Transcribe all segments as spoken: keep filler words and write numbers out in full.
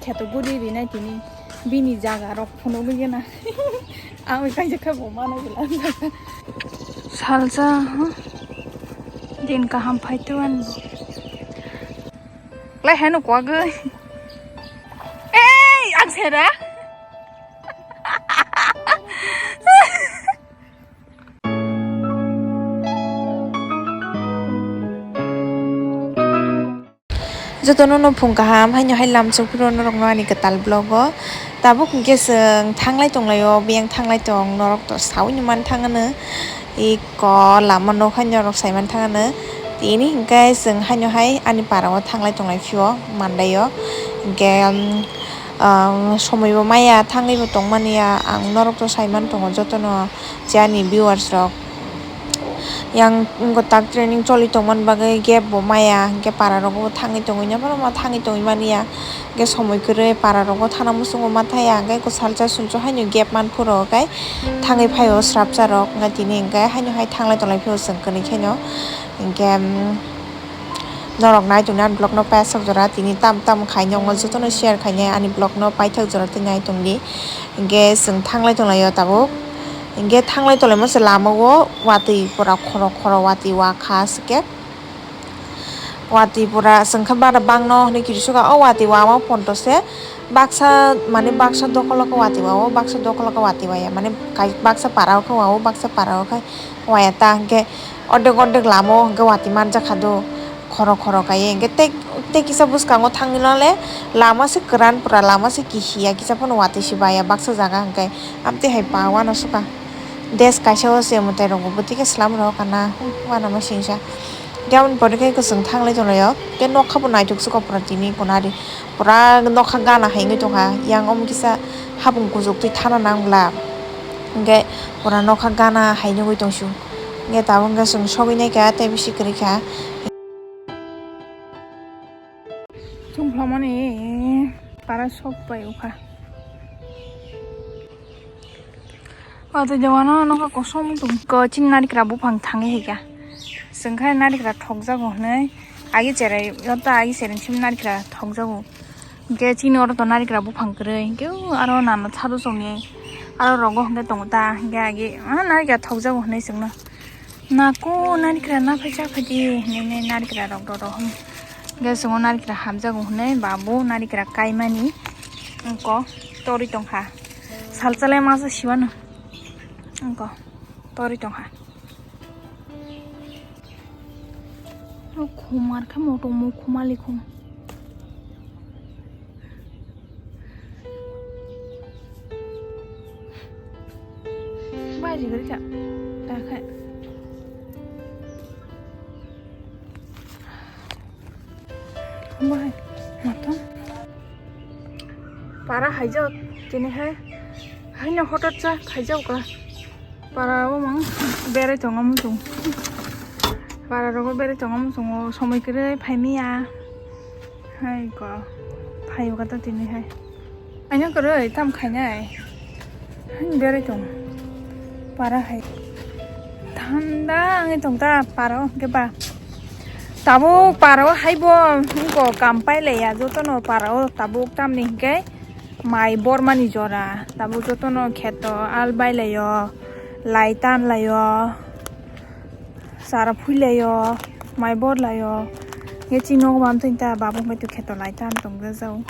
Kheto guri rinai tini bini jaga rok phunugwi gana. Ang kaisa khe bo mano gila. Salsa, huh? Din kaham phaito ani. Lai heno kwagwi. Ei, ang sera. Jotono no phung kaham, haino hai lam chukphuru norokno ani kwtal vlog o. Tabuk hwnkhe chwng thanglai tonglaio, biyang thanglai tong, norok to saui ni man thangano. Iko lama nok hai norok sai man thangano. Tini hwnkhe chwng haino hai ani para o thanglai tonglai phio mandaio. Hwnkhe, um, um, somoi bo maya, thangwi bo tongmani ya, ang norok to sai man tongo jotono. Je ani viewers rok yang wngkha tak training choli tongmani bagwi gap bo maya, hwnkhe para rogo bo thangwi tongwi nw mano, ma thangwi tongwi mani ya, hwnkhe somoi kwrwi para rogo thana muchungo ma thaya, hwnkhe kwsalsa sulsa haino gap man phuru hwnkhe thangwi phaio srapsa rok, hwnkhe tini hwnkhe haino hai thanglai tonglai phio chwng kwrwi khaino, hwnkhe, um, norok nai tongni ani vlog no paisok jora tini tam tam khainai wngo jotono share khainai ani vlog no paithak jora tei nai tongdi. Hingke chwng thanglai tonglaio tabuk. Hingke thanglai tonglaima se lama o watwi pura khoro khoro watwi wakha se ke. Watwi pura chwng khe bara bangno hinui kisu kha o watwi wama ponto se baksa mane baksa dokolo khe watwi wao baksa dokolo khe watwi waya mane baksa para o khe wao baksa para o khe waya ta hingke ordek ordek lama o hingke watwi manjak kha do khoro khoro kaiye hingke tei tei kisa bwskango thangwi nale lama se kwran pura lama se kihiya kisa phano watwi se baya baksa jaga hingke. Amtwi hai pa uanw swkang. Desh kaisa o se mwtai rok bo bwtwi khe swlam rw kana uanama singsa. Khe aboni pore khe kwchwng thanglai tonglaio. Khe nokha bo naithok swkang pura tini kunari. Pura nokha gana hai wngwi tongkha. Yang omo kisa hapung kuchuk twi thana nang bwla. Hwnkhe pura nokha gana hai nugwi tongsu. Hwnkhe tabuk hwnkhe chwng sogwi naikha tei bisi kwrwi kha. Chwng phalmani para sok pai ukha. Watwi jawano nokha kosom tong ko chini narikra buphang thangwi hai kha. Chwng khe narikra thokjago hwnwi agi cherai joto agi cherai chini narikra thokjago. Hwnkhe chini oro to narikra buphang kwrwi hwnkhe o aro nana thado chongni aro rogo hwnkhe tongo ta hwnkhe agi ah narikra thokjago hwnwi chwngno. Nako narikra naphai cha phaidi hwnwi narikra rok roro hwn. Hwnkhe chwngno narikra hamjago hwnwi babu narikra kaimani wngko torwi tongkha. Salchalai masa siwano. Wngko torwi tongkha. O khumar khe moto mo khumali khum. Bai jigri kha. Ta khe. Bai. Mato. Para haijak tini hai. Haino hotot cha khaijak ka. Para o mang berai tongo muchung. Para rogo berai tongo muchungo somoi kwrwi phaimiya. Hai ko phaio kata tini hai. Aino kwrwi tam khainai. Hai berai tong. Para hai. Thanda wngwi tong ta para o hwnkhe ba. Tabuk para o hai bo wngko kam pailaiya jotono para o tabuk tamni hwnkhe. Mai bormani jora, tabuk jotono kheto al bailaio, lai tanlaio, chara phuilaio, mai borlaio. Nge chini nogo mamtwi ta babung bai to kheto lai tan tong jajao.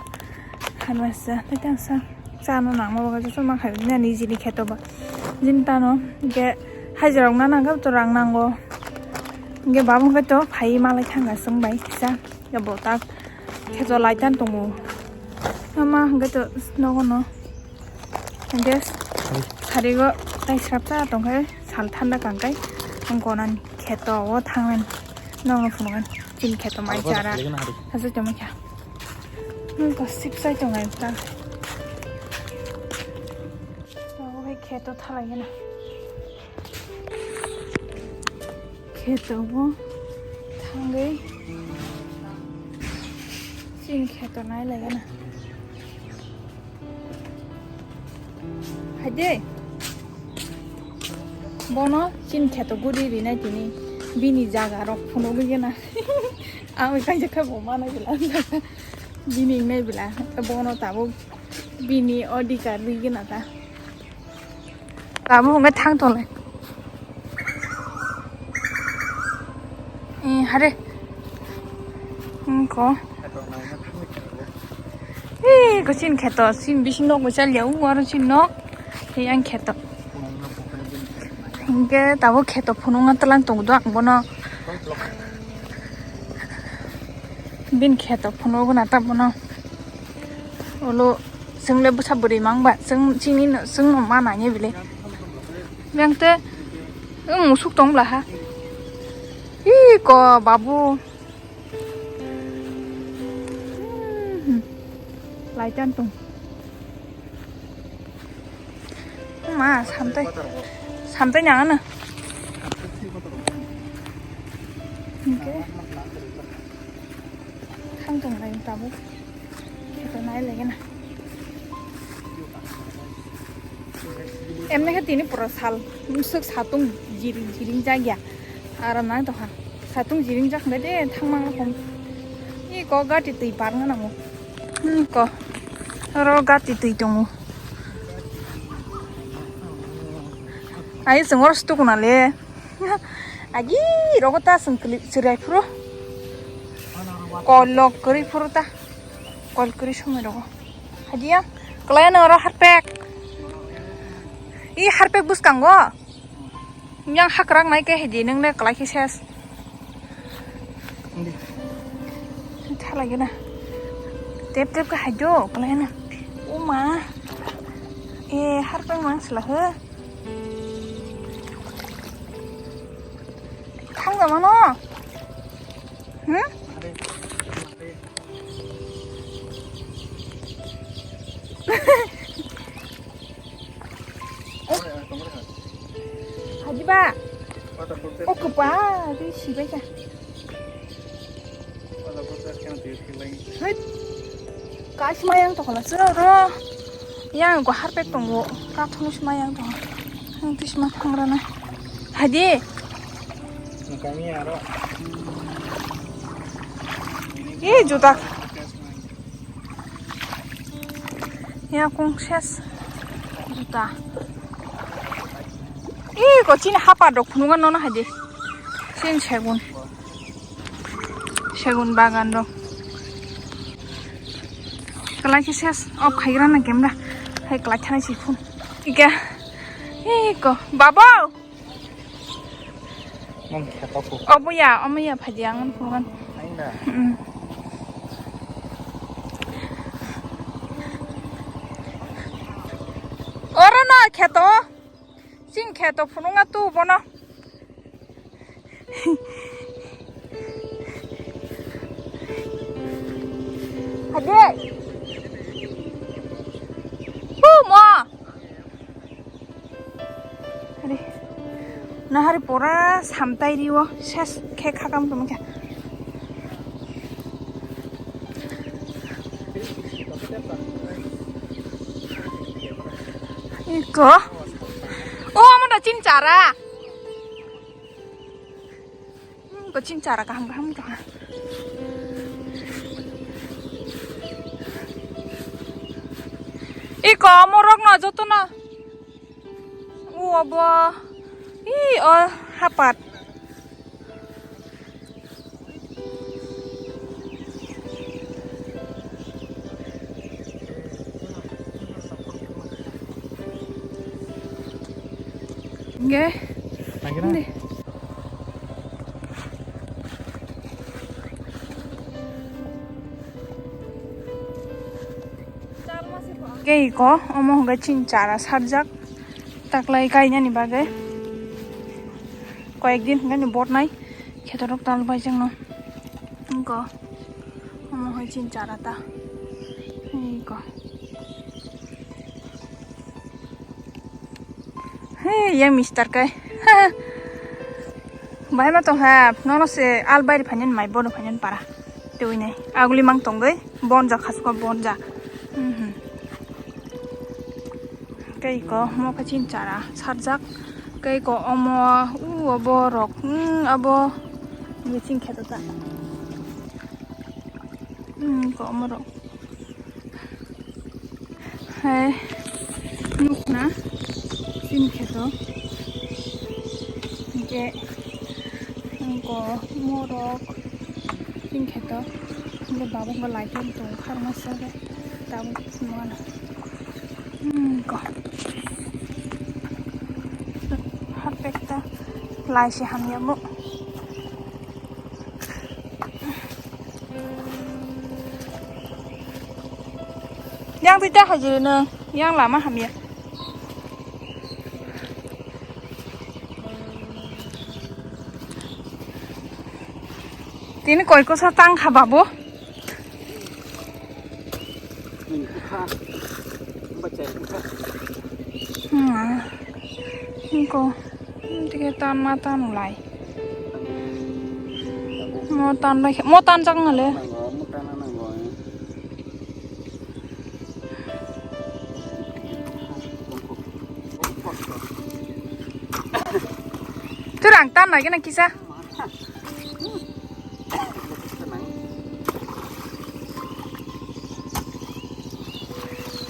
Hanmasa tei tangsa chano nangma bagwi joto ma khai nini jini kheto ba. Jini tano ge hajira rok nana khe to rang nango. Ge babung bai to phai malai thanga chwng bai kisa. Khe bo tak kheto lai tan tongo. Ama hwnkhe to nogo no. Hwnkhe sarigo tai srap cha tongkhe sal thanda kangkhe ang gonani kheto o thangnani. Nokno phunukgani chini kheto mai chara. Hajai tongma kha. Nokto sip sai tongai ta. Obo hai kheto thalai gana. Kheto bo thangwi chini kheto nai lai gana. Hai de. Bono chini kheto guri rinai tini bini jaga rok phunugwi gana. Ang kaisa khe bo manai gila. Bini wngnai bela, bono tabuk bini odhikar rigwna ta. Tabuk hwnkhai thang tonglai. Eh, hare. Hwnko. Eh, ko chin kheto, chin bising nok bo chaliya, u aro chin nok. Hei ang kheto. Hingke tabuk kheto phunukna twlang tongo do ang bono. Bini kheto phunukna ta bono. Olo chwng le bwsa bwrwi mang ba, chwng chini no, chwng no ma nai bile. Beng te, wng musuk tong bla ha. Ih, ko babu. Hmm. Lai chan tong. Ma, samtai. Samtai nang ano. Hingke. Thang tong lai tabuk. Ito nai lagi na. Emne khe tini pura sal, bwswk satung jiring jiring jak ya. Aram nang tongkha. Satung jiring jak hwnkhe de thangma hom. Iko gati twi parna nango. Hmm, ko. Oro gati twi tongo. Ai, chwng oro stukuna le. Agi rogo ta chwng kwlwi chwrai phuru. Kolok kwrwi phuru ta. Kol kwrwi somoi rogo. Hadiya. Kwlai ano oro harpek. I harpek bwskango. Yang hakrak nai khe hidi nung le kwlai khe ses. Thalai gana. Tep tep khe haido kwlai na. Uma. E harpek mang sila he. Thang da mano. Hmm? Haji ba. O kwpa, twi sibai kha. Hei. Kaisa mayang tokhola se ro. Yang go harpek tongo. Kathoni se mayang tongo. Ang twi sima thangrana. Haji. Nokani aro. Ih, juta. Ya kung ses. Juta. Ih, ko chini hapa dok phunukgo nono haji. Chini segun. Segun bagan dok. Kalai khe ses. Off khaigra na camera. Hai kalai thani si phun. Ika. Ih, ko. Babo. Nang kheto ko. Obo ya, omo ya phaji ang phungan. Aina. Mm. Oro no kheto. Sing kheto phununga tu bono. Hadi. Hu mo. Hari. Nahari pura samtai riwo ses khe khakam tongkha. Iko. Oh, amo da chin chara. Hmm, kuching chara kaham kaham tongha. Iko morok no joto no. U obo. I o hapat. Nge. Lagi na? Ni. Kei ko, omo hwnkhe chini chara sarjak, taklai kainani bagwi. Koyek din hwnkhe ni botnai khetorok tal bai chwngno. Wngkha, omo hai chini chara ta. Wngkha. He, yang mister kai. Bahai ma tong ha, nono se albairi phainan mai bono phainan para. Tewinai. Aguli mang tongoi, bonja khasuka bonja. Mhm. Kei ko, mo kachin chara, sarjak. Kei ko, omo, u, obo rok, hmm, abo. Ngi ching kheto ta. Hmm, ko omo rok. Hai nukna chini kheto. Hingke ko morok chini kheto. Hingke babung bo lai tong tong kharma sare tabuk nuana. Hmm, ko. Hapekta lai se hamya mo. Yang twi ta hajire nang, yang lama hamya. Tini koi kosa tang kha babu. Hmm. Ko. Tike tan ma tan lai. Mo tan bai, mo tan jak ngale. Turang tan lagi na kisa.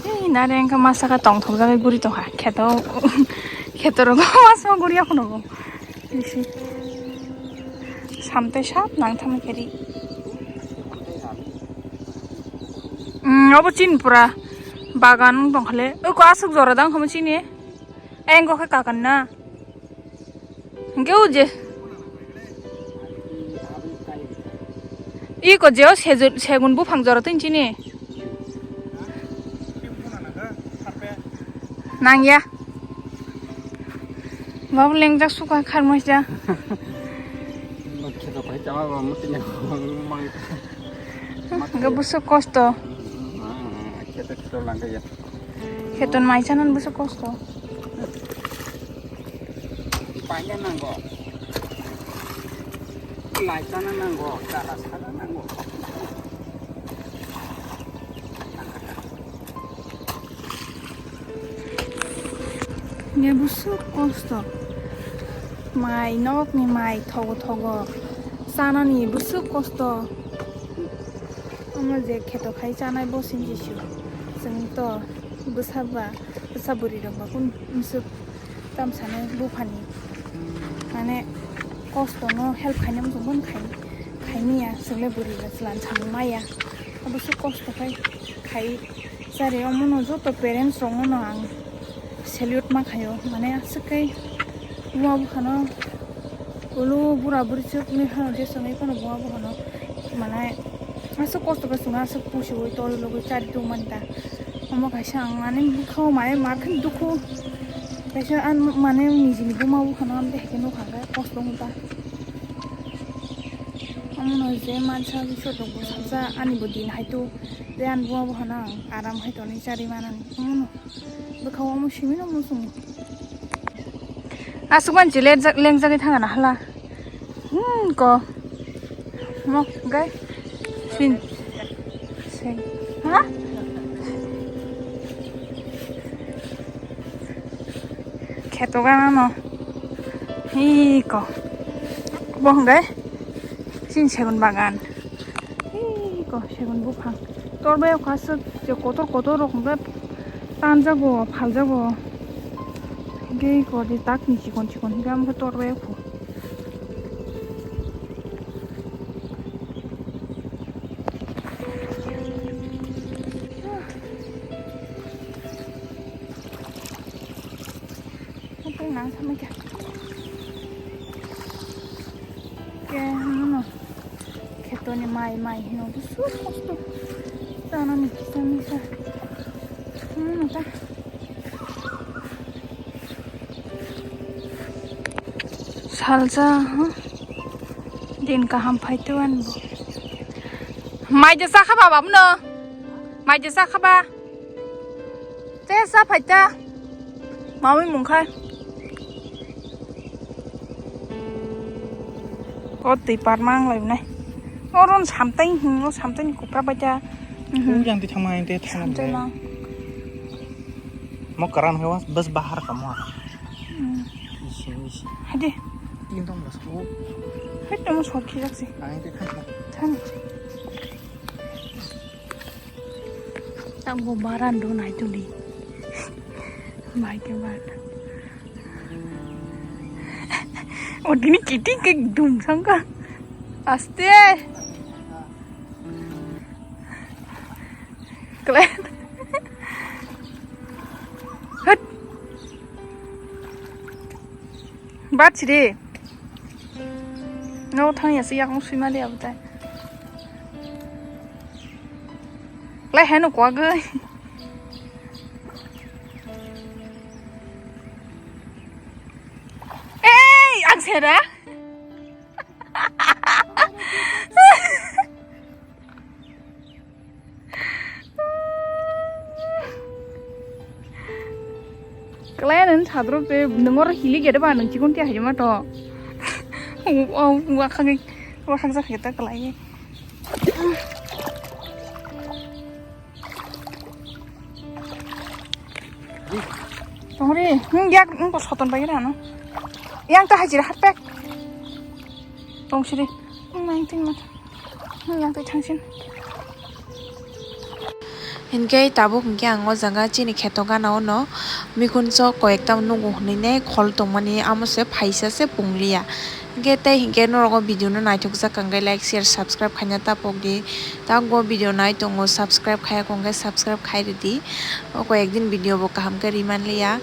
Ei, nare wngkha masa khe tongthok jagwi guri tongkha. Kheto, kheto rogo masa guri yakhono bo. Bisi. Samte sap nang thangma khe ri. Hmm, obo chini pura bagan wng tongkha le. Oi, ko aswk jora dang kha mo chini. Engko khe kakan na. Hingke o je. Iko je o seju-, segun buphang jora twi chini. Nangya. Babu lengjak suka kharmai ja. Kheto pai chama ba muti ne mang. Hingke busu kosto. Kheto kheto langkaya. Kheton mai chanan busu kosto. Paina nango. Lai chana nango, chara sara nango. Nge busu kosto. Mai nok ni mai thogo thogo. Chana ni busu kosto. Omo je kheto khai chanai bo sinjisu. Chwng to bwsa ba, bwsa bwrwi rok ba kun mswk tam sanai buphani. Mane kosto no help khainai mswk bon khai, khaimaya chwng le bwrwi ba chwlan samung maya. Abo se kosto khai khai chari omo no joto parents rok no ang salute ma khaio, mane aswk kai buma buphano ulo bura buri chwk ni phano je chwngwi phano buma buphano mane aswk kosto khe chwngno aswk pusiui toli logwi chari tongmani da. Omo kaisa ang ani bwkhao mane mar khe dukhu kaisa an mane nijini buma buphano amtwi hai khe nukha khe kosto wngkha. Omono je mansa sotok bo salsa ani bo din hai tu je ani buma buphano ang aram hai tonwi chari manani omono. Bwkha o omo simi no muchungo. Aswk manchi lengjak, lengjagwi thangna hala. Hmm, ko. Mo, gai. Sin. Sin. Ha? Kheto gana no. Hi ko. Bo hwnkhe. Sin segun bagan. Eko segun buphang. Torbai o kaisa je kotor kotor rok hwnkhe tanjago, phaljago. Hwnkhe eko de takni chikon chikon hwnkhe amo khe torbai o phu. Hatai nang thamai kha. Ke, ano. Khetoni mai, mai hino busu kosto. Tanani kisa misa. Hmm, ta. Salsa, huh? Din kaham phaito anbo. Mai de sakha ba babuno. Mai de sakha ba. Te sa phaita. Mawi mungkha. O twi parma ang lai nai. Oron samtai hing, o samtai ni kupra baita. Mhm. O yang ti thangma ang te thangma. Samtai mang. Mo karan hewa bas bahar ka mo. Hmm. Isi, isi. Hadi. Tin tong bas ko. Hai tong sok khilak si. Ang te thangma. Thang. Tangbo baran do nai tuli. Bai ke bai. O dini kiting ke dum sangka. Aste. Kelen. Hut. Bat siri. No thang ya si yakung sui mali abutai. Lai heno kwa goi. Ei, ang sera. Kelayan sadro pe nungor hili gede ba nung chikon tia hajima to. Wa khang wa khang sa kheta kelai. Tongri, hmm, yak, hmm, ko soton bai rano. Yang ta hajira hat pek. Tong siri. Hmm, yang ting mat. Hmm, yang ta thangsin. Hinkhe tabuk hinkhe ang o jaga chini kheto gana o no mikun chok koyekta nugo hinui nai khol tongmani amo se phaisa se pungliya. Hinkhe tei hinkhe norok o video no naithok jak kha hinkhe like, share, subscribe khaina ta pok di. Tabuk bo video nai tongo, subscribe khaya kong khe subscribe khai ridi. O koyek din video bo kaham khe ri manliya.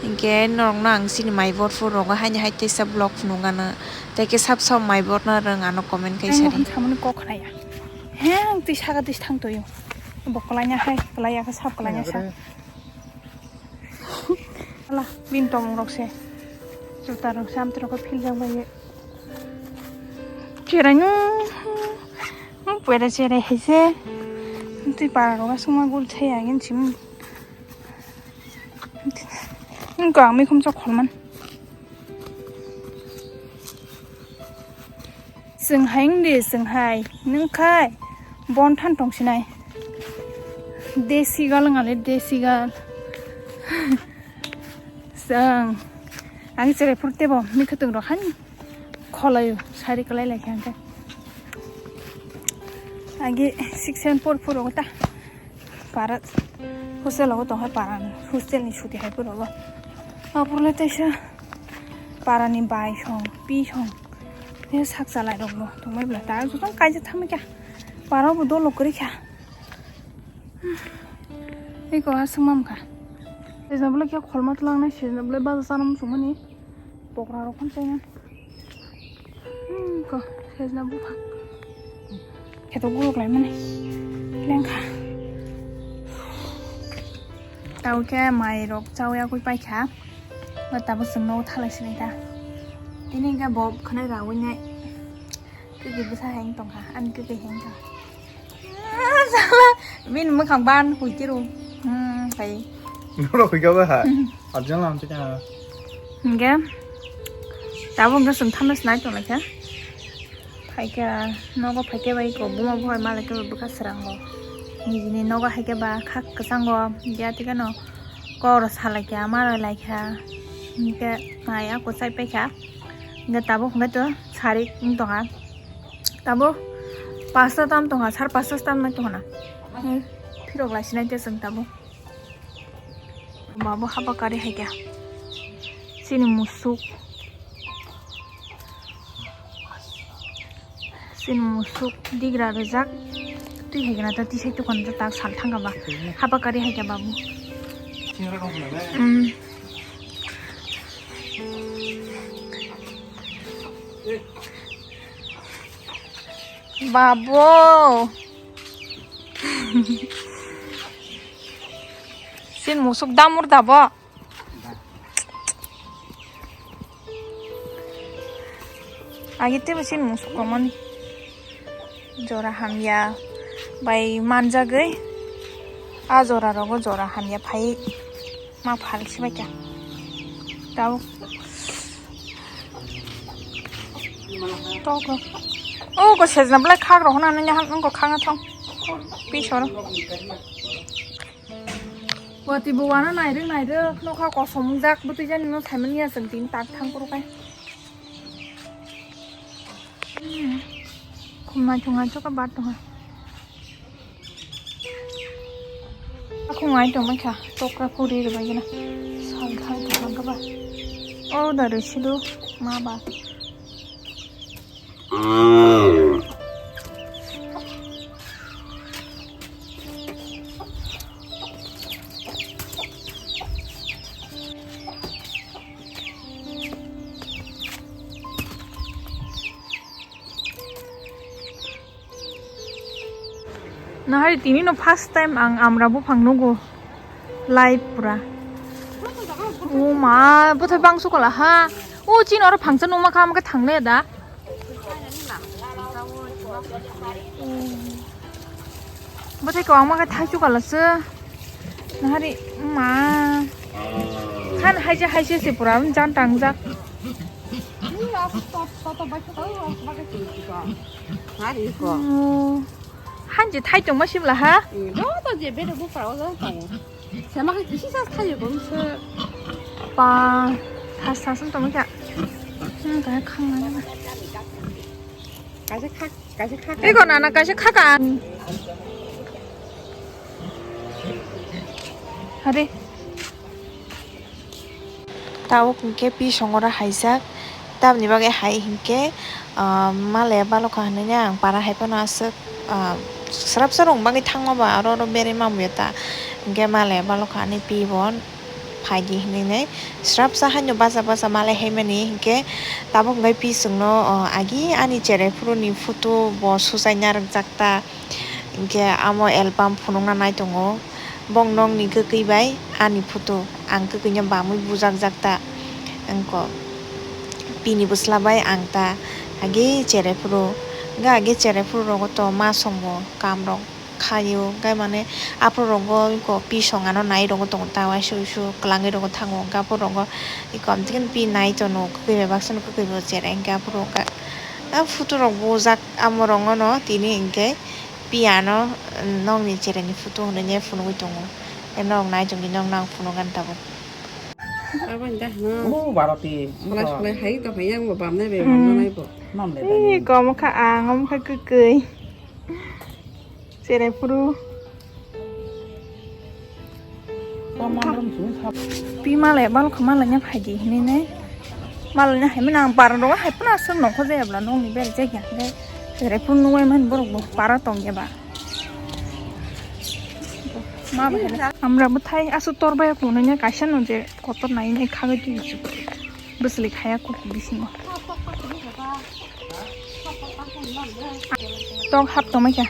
Hinkhe norok no ang chini mai bor phuru rogo haini hai teisa vlog phunuk gana. Tei khe sab sab mai bor no rwng ano comment khai sadi. Ang samani kok khnaya. He ang twi saka twi thang toyo. Bo kwlaiya hai, kwlaiya khe sab kwlaiya sa. Ala, bini tongmung rok se. Juta rok se amtwi rok khe philjak bai. Cherai no. Pwera cherai hai se. Twi para rok aswk ma gul thai agin sim. Ang kang mi khum chok khol man. Chwng hai wng di, chwng hai. Nwng khai bon than tong sinai. Desi gal wng ale, desi gal. Chwng. Ang cherai phuru tebo mikhutung rok han kholaio, sari kwlai lai khe ang khe. Agi six seven four four rogo ta. Para hostel o tong hai para hostel ni suti hai pura bo. Apor le teisa para ni bai song, pi song. Te sak chalai rok bo tong mai bla ta joto kaisa thang kya. Para bo dolo kori kya. Eko asung mam kha. Sejna bole kya kholma tlang nai sejna bole baza sanam sung mani. Pokra rok phano chaina. Hmm, ko, sejna buphang. Kheto guluk lai mani. Lengkha. Tau khe mai rok chawi agui paikha. Ba tabo chwng nogo thalai sinai ta. Tini khe bo khwnai rawi nai. Kiki bwsa heng tongkha, ani kiki heng kha. Ah, sala, bini mwkhang ban hui tiru. Hmm, kai. Noro hui ka ba ha. Arjan lam chika. Hingke, tabuk hingke chwng thansa nai tonglaikha. Phaikha, nogo phaikhe bai ko buma buhai malaikhe bwkha srango. Nijini nogo haikhe ba khak kwchango, biya tikhe no kok rok salaikha, ma rok laikha. Hingke mai ako chai paikha. Hingke tabuk hingke to sarik wng tongha. Tabuk pasta tam tongha, sar pasta tam nai tongha na. Phirok lai sinai te chwng tabuk. Babo haba kari hai kya. Chini musuk. Chini musuk digra rijak. Twi hai kena ta tisai tukon ta tak sal thangka ba. Haba kari hai kya babu. Hmm. Babo. Sin musuk damur dabo. Agi tebo sin musuk komani. Jora hamya bai manjagwi. A jora rogo jora hamya phai. Ma phal sibai kha. Tau. Tok rok. O ko sejna belai khak rok hwnna nini hang ko khang thong. Pisoro. Wati bo wana nairwk nairwk nokha kosom jak bwtwi jani no saimanya chwng tini tak thang kuru kai. Khum naichung naichuk khe bat tongkha. Akhung ai tongmani kha, tokra khuri rwbaigwna. Ang thang thang ka ba. O da re sidu ma ba. Nahari tini no first time ang amra buphang nugo live pura. O ma, bwthai bangsu kala ha. O chini oro phangsa numa kha, amkhe thangle da. Bwthai kwbangma khe thaisu kala se. Nahari ma. Khan haise haise se pura jan tangjak. Hari ko. Oh. Hanji thai tongma sibla ha? Joto je bere bupra o joto tongo. Sema khe kisi sa thaio gom se. Pa, thas thas wng tongma kha. Hmm, kaya khang na. Kaisa khak, kaisa khak. Ego nana kaisa khaka. Hari. Tabuk hinkhe pisongora haijak, tamni bagwi hai hinkhe, ah, malaya balokha hinwi ang para hai phano aswk, ah, swrapsa rwng bagwi thangma ba aro oro berwi manbuya ta, hinkhe malaya balokha ani pi bo phaidi hinwi swrapsa haino bacha bacha malai haimani hinkhe tabuk hinkhe pi chwngno, ah, agi ani cherai phuruni photo bo suchai narwkjak ta. Hinkhe amo album phunukna nai tongo. Bong nokni kwkwi bai ani photo, ang kwkwino bamwi bujakjak ta. Wngkha bini bwsla bai ang ta agi cherai phuru. Hwnkhe agi cherai phuru rogo to ma songo, kam rok khaio. Hwnkhe mane aphuru rogo wngkha pisong ano nai rogo tongo ta, uaisa uisu kwlangwi rogo thango. Hwnkhe aphuru rogo wngkha amtwkhe pi nai tono, kwkwi bai baksa no kwkwi bo cherai. Hwnkhe aphuru wngkha a photo rok bujak amo rogo no tini hinkhe. Piano nokni chereni photo hinwi phunugwi tongo. Tei norok nai tongdi, norokno ang phunukgani tabuk. Aboni dah no. Ulo barati. Solai solai hai to hai ang bo bamnai bai bamna nai bo. Nam le dai. Ih, kom kha ang, om kha kwkwi. Cherai phuru. Pi malai balokha malai nya phaidi hinwi nai. Malai nya hai mani ang para rogo hai phano aswk nongkho jaya bwla nokni bere jaya hwnkhe. Cherai phuru nugwi mani borok bo para tong ya ba. Ma ba hai. Amra bwthai aswk tor baya kunui nai kaisa no je kotor nai nai khagwi twi bwswli khaya kok bisingo. Tok hap tongma kha.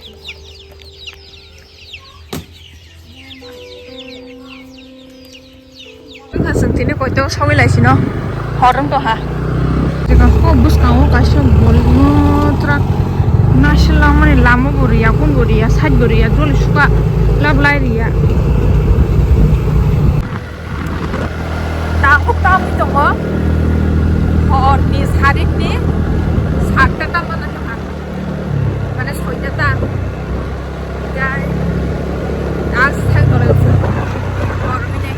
Wngkha chwng tini koito sogwi lai sino hor wng tongha. Jega kok bwskango kaisa bolongno truck nasil langmani lama bo riya, kun bo riya, side bo riya, joli suka lab lai riya. Tabuk tabwi tongo. Horni sarikni sakta ta mano tongha. Mane soita ta. Jai. As thai tore. Horni ne.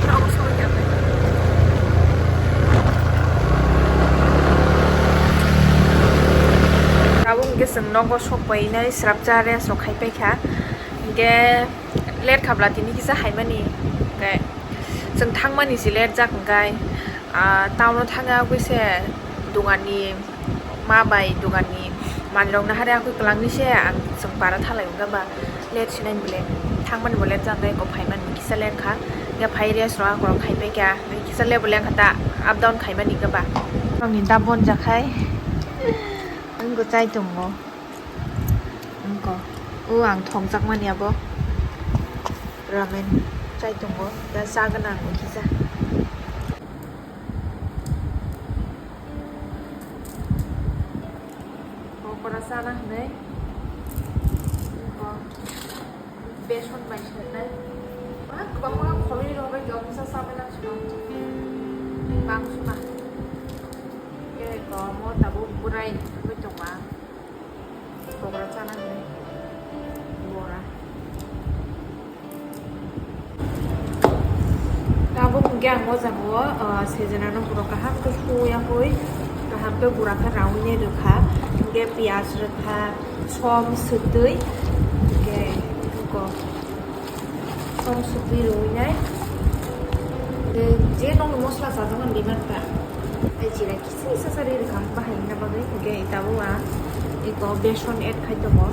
Tabuk soita ta. Tabuk hwnkhe chwng nogo sok pai nai swrapsa rest rok khai pai kha. Hwnkhe Let khabla tini kisa haimani, hwnkhe chwng thangmani se let jak, hwnkhe, ah, town o thangya wngwi se dogan ni ma bai dogan ni manwi rok nahari wngwi kwlangwi se ang chwng para thalai wngkha ba let sinai bole thangmani bo let jak, hwnkhe eko phaimani kisa let kha, hwnkhe phai rest rok akorok khai pai kha, hwnkhe kisa le bo lengkha ta up down khaimani hwnkhe ba. Nokni da bon jakhai wngkha chai tongo. Wngkha. O ang thokjakmani abo ramen chai tongo, da cha gwnang bo kisa. Pokora chana hinwi wngkha. Beson bai sernai. Ba kwbangma kholwi rw bai khe omosa chabai nang sima. Bang sima. Khe komo tabuk bwrai wngwi tongma. Pokora chana hinwi bora. Tabuk hwnkhe ang o jaga o, ah, sejana no borok kaham khe suya hui, kaham khe gura khe raui nai rwkha, hwnkhe piyaj rwkha, som swtwi, hwnkhe eko som swtwi rwui nai. Je nokni mosla chajakmani demand ta. Tei chini kisa kisa sa ri rwkha bahai wngna bagwi. Hwnkhe tabuk ang eko beson add khai tongo.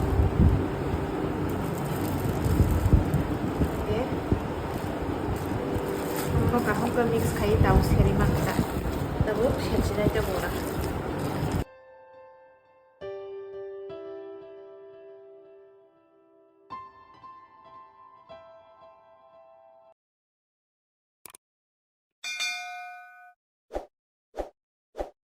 Hwnkhe kaham khe mix khai tabuk seri mankha. Tabuk serchinai tabuk rwkha.